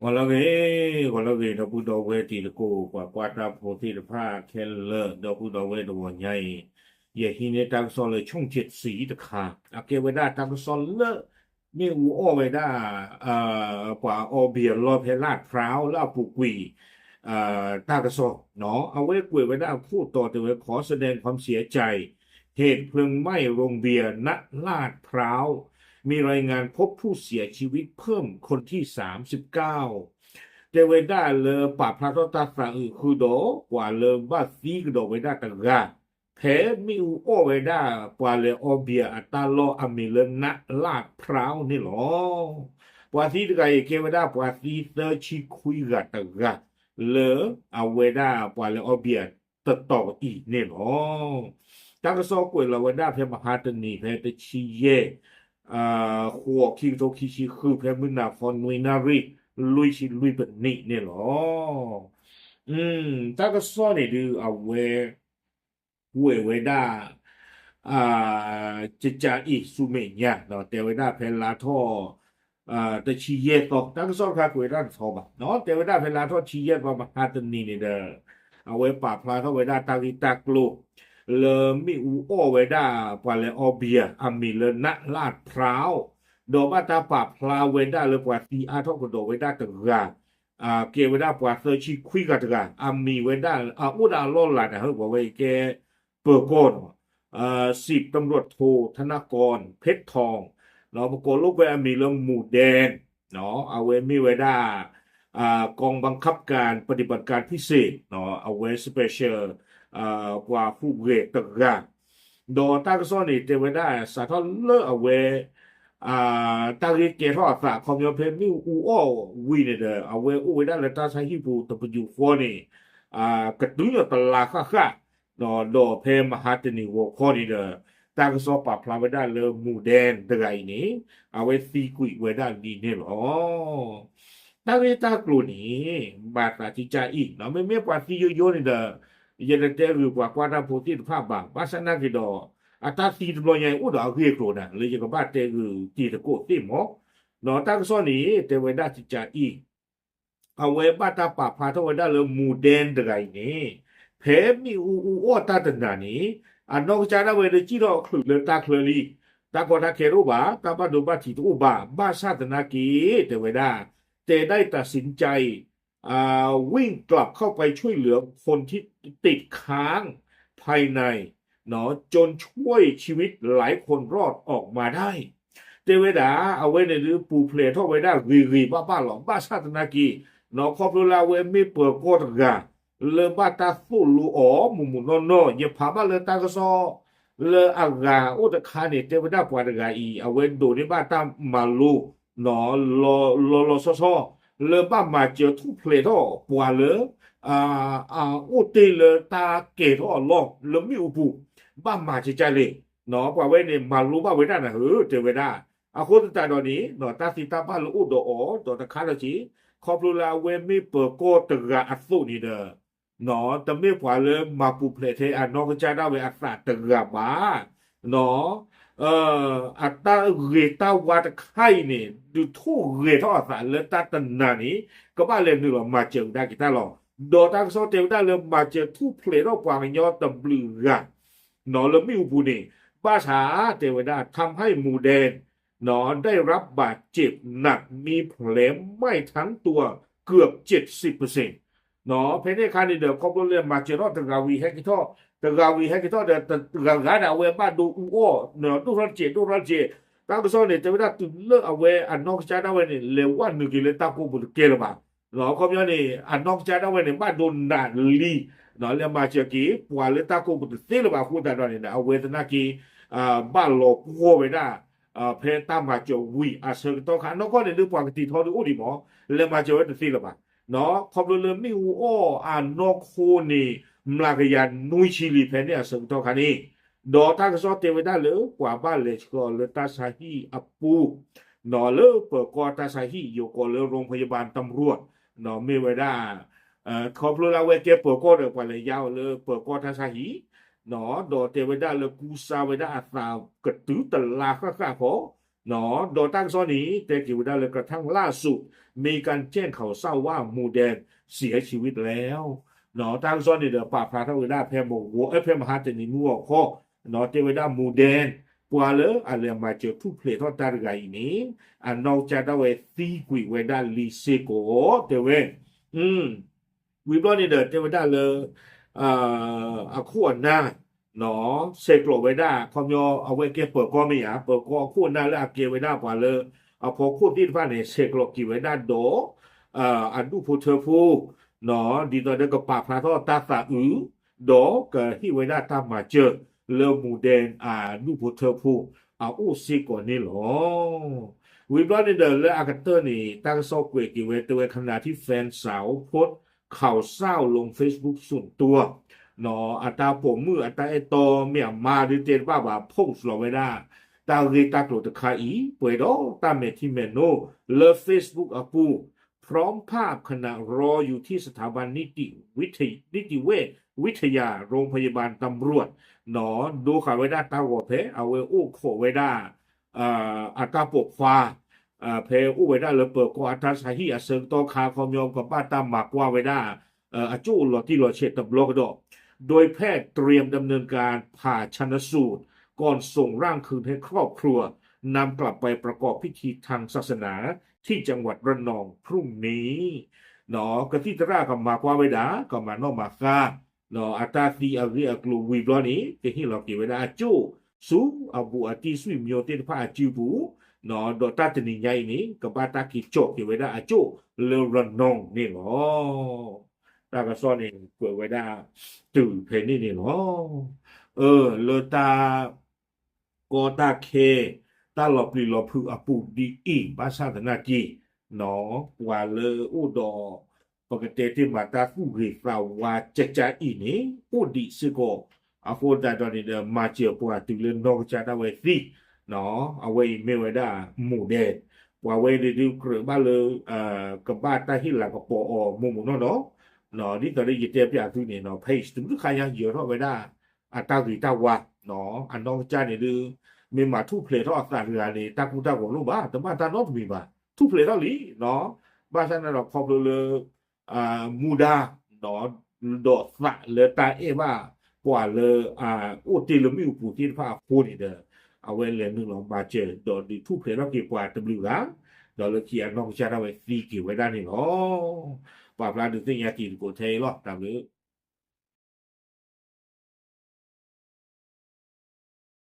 ဂီၤလၢအဂ့ၤ, ဂီၤလၢအဂ့ၤ ဒီပုၢ်ဒီဝဲၢ်တံၤသကိး ပှၤကွၢ်တၢ်ဖိသ့ၣ်တဖၣ်ခဲလၢာ် ဒီပုၢ်ဒီဝဲၢ်တဂီၤညါအံၤ, ယဟံးန့ၢ်တၢ်ကစီၣ်လၢ ช่องเจ็ดสี တခါ, အကဲဝဲဒၣ်တၢ်ကစီၣ်လၢ မ့ၣ်အူအီၣ်ဝဲဒၣ် ပှၤအီဘံၣ်အလီၢ်ဖဲလၢ်ဖြါလၢအပူၤကွံာ် တၢ်ကစီၣ်, အဝဲကွဲးဝဲဒၣ်ခိၣ်တီတဲဝဲ ขอแสดงความเสียใจ เหตุเพลิงไหม้โรงเบียร์ ณ ลาดพร้าว มีรายงานพบผู้เสียชีวิตเพิ่มคนที่สามสิบเก้า တဲဝဲဒၣ်လၢပာ်ဖျါထီၣ်တၢ်သးအုးဃုာ်ဒီး ပှၤလၢဘၣ်သံကဒီးဝဲဒၣ်တဂၤ ဖဲမ့ၣ်အူအီၣ်ဝဲဒၣ် ပှၤလဲၤအီဘံၣ်အတၢ်လီၢ်အမံၤလၢ ณ ลาดพร้าว န့ၣ်လီၤ. ပှၤသံတဂၤအံၤကဲဝဲဒၣ်ပှၤသံသၢဆံခွံဂၤတဂၤ လၢအဝဲဒၣ်ပှၤလဲၤအီဘံၣ်အတတီၤအံၤန့ၣ်လီၤ. တၢ်ကစီၣ်ကွဲးလီၤဝဲဒၣ်ဖဲမဟါတနံၤဖဲတဆံယဲၢ် ဃိး ခံကထိခံဆံဃု ဖဲမုၢ်နၤခီနွံနၣ်ရံၣ် လွံၢ်ဆံလွံၢ်ပနံးန့ၣ်လီၤ. တၢ်ကစီၣ်န့ၣ်ဒုးအဝဲ ကွဲးဝဲဒၣ် ကကးအံၤဆူမဲာ်ညါ တဲဝဲဒၣ်ဖဲလါထီၣ် တဆံယဲၢ်သီ တၢ်ကစီၣ်တခါကွဲးဝဲဒၣ်တထီဘၣ် တဲဝဲဒၣ်ဖဲလါထီၣ်တဆံယဲၢ်သီ မဟါတနံၤန့ၣ်ဒီး အဝဲပာ်ဖျါထီၣ်ဝဲဒၣ်တၢ်ဂ့ၢ်တၢ်ကျိၤ လၢမ့ၣ်အူအီၣ်ဝဲဒၣ် ပှၤလဲၤအီဘံၣ်အမံၤလၢ ณ ลาดพร้าว ဒီးဘၣ်တၢ်ပာ်ဖျါဝဲဒၣ်လၢပှၤသံအါထီၣ်ကဒီးဝဲဒၣ်တဂၤ ကဲဝဲဒၣ်ပှၤသၢဆံခွံဂၤတဂၤ အမံၤဝဲဒၣ် အအိၣ်ဒၣ်အလီၢ်လၤန့ၣ် ဟဲပှၤဝဲအံၤကဲ ပၢၤကီၢ်နီၤ สิบตำรวจโทธนกร เพชรทอง ပကိးလိာ်ကွဲအမံၤလၢ หมู่แดง အဝဲမ့ၢ်ဝဲဒၣ် กองบังคับการปฏิบัติการพิเศษ အဝဲ special ပှၤဟူးဂဲၤတဂၤ ဒီးတၢ်ကစီၣ်န့ၣ် တဲဝဲဒၣ်စးထီၣ်လၢအဝဲ တၢ်ဂ့ၢ်ကဲထီၣ်အသး ခီပညီဖဲမ့ၣ်အူအီၣ်ဝံၤန့ၣ်ဒီး အဝဲအိၣ်ဝဲဒၣ်လၢတၢ်ဆါဟံၣ်ပူၤတပယူာ်ဃီန့ၣ် ကတုၤညီတလါဃၣ်ဃၣ် ဒီးဖဲမဟါတနံၤဂီၤခီန့ၣ်ဒီး တၢ်ကစီၣ်ပာ်ဖျါဝဲဒၣ်လၢ หมู่แดง တဂၤအံၤန့ၣ် အဝဲသံကွံာ်ဝဲဒၣ်လံန့ၣ်လီၤ. တၢ်ဂ့ၢ်တၢ်ကျိၤန့ၣ် ဘၣ်သးကကးအံၤ မ့မ့ၢ်ပှၤသံယိယိန့ၣ်ဒီး ယတတဲဂုာ်ပှၤကွၢ်တၢ်ဖိသ့ၣ်တဖၣ်ဘၣ် ဘၣ်ဆၣ်သနာ်က့ဒီး အတၢ်သံတဘျီညါအံၤအိၣ်ဒီးအဂ့ၢ်အကျိၤနၤ လၢယကဘၣ်တဲဂုာ်တံၤသကိးသ့ၣ်မး ဒီးတၢ်ကစီၣ်န့ၣ် တဲဝဲဒၣ်ကကးအံၤ အဝဲဘၣ်တၢ်ပာ်ဖျါထီၣ်ဝဲဒၣ်လၢ หมู่แดง တဂၤအံၤန့ၣ် ဖဲမ့ၣ်အူအူအီၣ်တၢ်တနၤန့ၣ် အနီၢ်ကစၢ်ဒၣ်ဝဲဒၣ်စံၣ်ထီၣ်ချုးလၢတၢ်ချၢလံ တၢ်ကီတၢ်ခဲတအိၣ်ဘၣ် တၢ်ဘၣ်ဒိဘၣ်ထံးတအိၣ်ဘၣ် ဘၣ်ဆၣ်သနာ်က့ တဲဝဲဒၣ် แต่ได้ตัดสินใจ อ่า วิ่งกลับเข้าไปช่วยเหลือคนที่ติดค้าง ภายใน จนช่วยชีวิตหลายคนรอดออกมาได้ တဲဝဲဒၣ် အဝဲန့ၣ်ဒုးပူၤဖျဲးထီၣ်ဝဲဒၣ်ဂ့ၤဂ့ၤဘၣ်ဘၣ်လီၤ ဘၣ်ဆၣ်သနာ်က့ ခီဖျိလၢအဝဲမ့ၢ်ပၢၤကီၢ်တဂၤ လၢဘၣ်တၢ်သိၣ်လိအီၤမုၢ်မုၢ်နီၢ်နီၢ် ယဖးဘၣ်လၢတၢ်ကစီၣ် လၢအဂၤအိၣ်တခါန့ၣ် တဲဝဲဒၣ်ပှၤတဂၤအံၤ အဝဲဒိးန့ၢ်ဘၣ်တၢ်မၤလိ လီၤလီၤဆီဆီ လၢဘၣ်မၤစၢၤထူၣ်ဖျဲးထီၣ်ပှၤလၢ အအိၣ်တ့ၢ်လၢတၢ်ကဲၤထီၣ်အလီၢ်လၢမ့ၣ်အူပူၤ ဘၣ်မၤကကးလဲၣ် ပှၤဝဲန့ၣ် မၤလိဘၣ်ဝဲဒၣ်နၤဧၢ တဲဝဲဒၣ်. အဃိသတးဒီးန့ၣ် တၢ်သံတၢ်ဘၣ်လၢအိၣ်ဒီးအီၤ ဒီးတခါဒီးက့ၤ ခီဖျိလၢအဝဲမ့ၢ်ပၢၤကီၢ်တဂၤအသိးန့ၣ်ဒီး တမ့ၢ်ပှၤလၢမၤပူၤဖျဲးထဲအနီၢ်ကစၢ်ဒၣ်ဝဲအသးတဂၤဘၣ် အတၢ်ဂ့ၤတၢ်ဝါတခါအံၤန့ၣ် ဒုးထိၣ်ဂဲၤထီၣ်အသးလၢတၢ်တနၤန့ၣ် ကဘၣ်လဲၤနုာ်လီၤမၤစၢၤကဒါက့ၤတၢ်လီၤ. ဒီးတၢ်ကစီၣ်တဲဝဲဒၣ်လၢမၤစၢၤထူၣ်ဖျဲးထီၣ်ပှၤကညီတဘျုးဂၤ လၢမ့ၣ်အူပူၤန့ၣ် ဘၣ်ဆၣ်တဲဝဲဒၣ် ทำให้หมู่แดง ได้รับบาดเจ็บหนัก มีแผลไหม้ทั้งตัวเกือบเจ็ดสิบเปอร์เซ็นต์ ဖဲန့ၣ်အခါန့ၣ်ဒီး ခီဖျိလၢမၤစၢၤထီၣ်တဂၤဝံၤဟဲက့ၤထီၣ် တဂၤဝံၤဟဲက့ၤထီၣ်ဒီး တဂၤဂၤန့ၣ် အဝဲဘၣ်ဒိအူအီၣ် ဒိၣ်ထီၣ်တစဲး ဒိၣ်ထီၣ်တစဲး တၢ်ကစီၣ်န့ၣ် တဲဝဲဒၣ်တုၤလၢအဝဲအနီၢ်ကစၢ်ဒၣ်ဝဲန့ၣ် လဲၤဝဲနုာ်က့ၤလၢတၢ်ကိးပူၤတကဲလၢၤဘၣ်. ခီပညီန့ၣ် အနီၢ်ကစၢ်ဒၣ်ဝဲန့ၣ် ဘၣ်ဒိနးလံ လဲၤမၤစၢၤက့ၤ ပှၤလၢတၢ်ကိးပူၤတသ့လၢၤဘၣ်အဃိသတးဒီးန့ၣ် အဝဲသနာ်က့ ဘၣ်လီၤပှီၢ်ဝဲဒၣ် ဖဲတၢ်မၤစၢၤဝံၤအဆၢကတီၢ်ခါ နီၢ်ကီၢ်န့ၣ်ဒုးပှၤကတံၤထီဒုးအိၣ်ဒံးမး လဲၤမၤစၢၤဝဲတသ့လၢၤဘၣ်. ခီဖျိလၢမ့ၣ်အူအီၣ်အနီၢ်ခိန့ၣ် မျးကယၤနွံဆံလံ ဖဲန့ၣ်အဆၢကတီၢ်ခါန့ၣ် ဒီးတၢ်ကစီၣ်တဲဝဲဒၣ်လၢ ပှၤဘၣ်လဲၤဆှၢအီၤလၢတၢ်ဆါဟံၣ်အပူၤ လၢပၢၤကီၢ်တၢ်ဆါဟံၣ် ယိၤကီးလၢ โรงพยาบาลตำรวจ မ့ၢ်ဝဲဒၣ် ခီဖျိလၢအဝဲကဲပၢၤကီၢ်ဒီး ပှၤလဲၤယါအီၤလၢပၢၤကီၢ်တၢ်ဆါဟံၣ် ဒီးတဲဝဲဒၣ်လၢကူစါဝဲဒၣ်အသးကတုၤတလါဃၣ်ဃၣ်ဃီ ဒီးတၢ်ကစီၣ်န့ၣ် တဲက့ၤဝဲဒၣ်လၢ กระทั่งล่าสุด มีการแจ้งข่าวเศร้าว่าหมู่แดนเสียชีวิตแล้ว တၢ်ကစီၣ်န့ၣ်ဒီး ပာ်ဖျါထီၣ်ဝဲဒၣ်ဖဲမဟါတနံၤမုၢ်အီၤခီ တဲဝဲဒၣ် หมู่แดน ပှၤလၢအလဲၤမၤစၢၤထူၣ်ဖျဲးထီၣ်တၢ်တဂၤအံၤန့ၣ် အနီၢ်ကစၢ်ဒၣ်ဝဲသံကွံာ်ဝဲဒၣ်လံစ့ၢ်ကီး တဲဝဲ ဝံၤဘျီန့ၣ်ဒီး တဲဝဲဒၣ်လၢ အခိၣ်အနၢ် ဆဲးကျိးဝဲဒၣ် ခီပညီ အဝဲကဲပၢၤကီၢ်မ့ၢ်ဧါ, ပၢၤကီၢ်အခိၣ်အနၢ်လၢအကဲဝဲဒၣ်ပှၤလၢ အဖီခိၣ်သ့ၣ်တဖၣ်န့ၣ် ဆဲးကျိးက့ၤဝဲဒၣ်ဒီး အဒူၣ်ဖိထၢဖိ ဒ်သိးဒီးကပာ်ဖျါထီၣ်တၢ်သးအုး ဒီးကဟ့ၣ်ဝဲဒၣ်တၢ်မၤစၢၤလၢ หมู่แดน အဒူၣ်ဖိထၢဖိအအိၣ်စ့ၢ်ကီးန့ၣ်လီၤ. ဝံၤဘျီန့ၣ်ဒီး လၢအကတၢၢ်န့ၣ် တၢ်ကစီၣ်ကွဲးက့ၤဝဲ တဲဝဲ ขณะที่แฟนสาวโพสต์ข่าวเศร้าลงเฟซบุ๊กส่วนตัว အတၢ်ပိာ်မုၣ်အတၢ်အဲၣ်တီမ့ၢ်အမါဒုးတဲတဘၣ်ဘၣ် post လီၤဝဲဒၣ် တၢ်ဂ့ၢ်တၢ်ကျိၤတခါအံၤ ပှဲၤဒီးတၢ်မဲာ်ထံမဲာ်နိ လၢ Facebook အပူၤ พร้อมภาพขณะรออยู่ที่สถาบันนิติวิทย นิติเวชวิทยา โรงพยาบาลตำรวจ ဒိဃာ်ဝဲဒၣ်တၢ်ဂီၤဖဲ အဝဲအိၣ်ခိးဝဲဒၣ် အတၢ်ပိာ်ခွါ ဖဲအိၣ်ဝဲဒၣ်လၢပၢၤကီၢ်အတၢ်ဆါဟံၣ်အဆၢကတီၢ်ခါ ခီပညီကဘၣ်တၢ်မၤကွၢ်ဝဲဒၣ် အကၠိၣ်လီၤတံၢ်လီၤဆဲးတဘျီကဒီး โดยแพทย์เตรียมดำเนินการผ่าชันสูตรก่อนส่งร่างคืนให้ครอบครัวนำกลับไปประกอบพิธีทางศาสนาที่จังหวัดระนองพรุ่งนี้ ကသံၣ်သရၣ်ကမၤကွၢ်ဝဲဒၣ် ကမၤနီၣ်မၤဃါ အတၢ်သံအဂ့ၢ်အကျိၤဝံၤဘျီန့ၣ် ကဟ့ၣ်လီၤက့ၤဝဲဒၣ်အကၠိၣ်ဆူအဘူးအတံၢ် ဆွေမျိုးသ့ၣ်တဖၣ်အစုပူၤ ဒီးတၢ်တနံၤညါအံၤန့ၣ် ကဘၣ်တၢ်က့ၤကၠီၣ်က့ၤဝဲဒၣ်အကၠိၣ်လၢ ระนอง န့ၣ်လီၤ. တၢ်ကစီၣ်န့ၣ် ကွဲးဝဲဒၣ်တုၤဖဲန့ၣ်န့ၣ်လီၤ. အၢ လၢတၢ် ကီတၢ်ခဲ တၢ်လီၤပျံၤလီၤဖုးအပူၤဒ်အံၤ ဘၣ်ဆၣ်သနာ်က့ ပှၤလၢအိၣ်ဒီး ပကတဲတ့ၢ်မးတၢ်သူၣ်ဂ့ၤသးဝါကကါအံၤန့ၣ် အိၣ်ဒံးစ့ၢ်ကီး အဃိသတးဒီးန့ၣ်ဒီး မၤစၢၤပှၤတုၤလၢနီၢ်ကစၢ်ဒၣ်ဝဲသံ အဝဲအံၤမ့ၢ်ဝဲဒၣ် မူဒဲ ပှၤဝဲန့ၣ်ဒုးကြၢးဘၣ်လၢ ကဘၣ်တၢ်ဟ့ၣ်လၤကပီၤအီၤမိၢ်မိၢ်နီၢ်နီၢ် ဒ်သိးလၢယတဲပၠးသုန့ၣ် page တဘျုးခါညါယၢၤထီၣ်ဝဲဒၣ် အတၢ်ဂ့ၤတၢ်ဝါ အနီၢ်ကစၢ်န့ၣ်ဒုး မ့ၢ်မၤထူၣ်ဖျဲးထီၣ်အသးတဂၤန့ၣ် တၢ်ကိၢ်တၢ်ဂီၤလိၣ်ဘၣ် တဘၣ်တၢ်နီတမံၤဘၣ် ထူၣ်ဖျဲးထီၣ်လံ ဘၣ်ဆၣ်န့ၣ်ဒီးခီဖျိလၢ မူဒါ ဒီးသးလၢတၢ်အဲၣ်ဘၣ် ပှၤလၢ အိၣ်တ့ၢ်လၢမ့ၣ်အူပူၤသ့ၣ်တဖၣ်အဃိန့ၣ်ဒီး အဝဲလဲၤနုာ်လီၤမၤစၢၤ ဒီးဒုးထူၣ်ဖျဲးထီၣ်က့ၤပှၤတဘျုးဂၤ ဒီးလၢခံအနီၢ်ကစၢ်ဒၣ်ဝဲသံက့ၤဝဲဒၣ်န့ၣ်လီၤ. ပာ်ဖျါဒုးသ့ၣ်ညါက့ၤသကိးထဲအံၤလီၤ တၢ်ဘျုး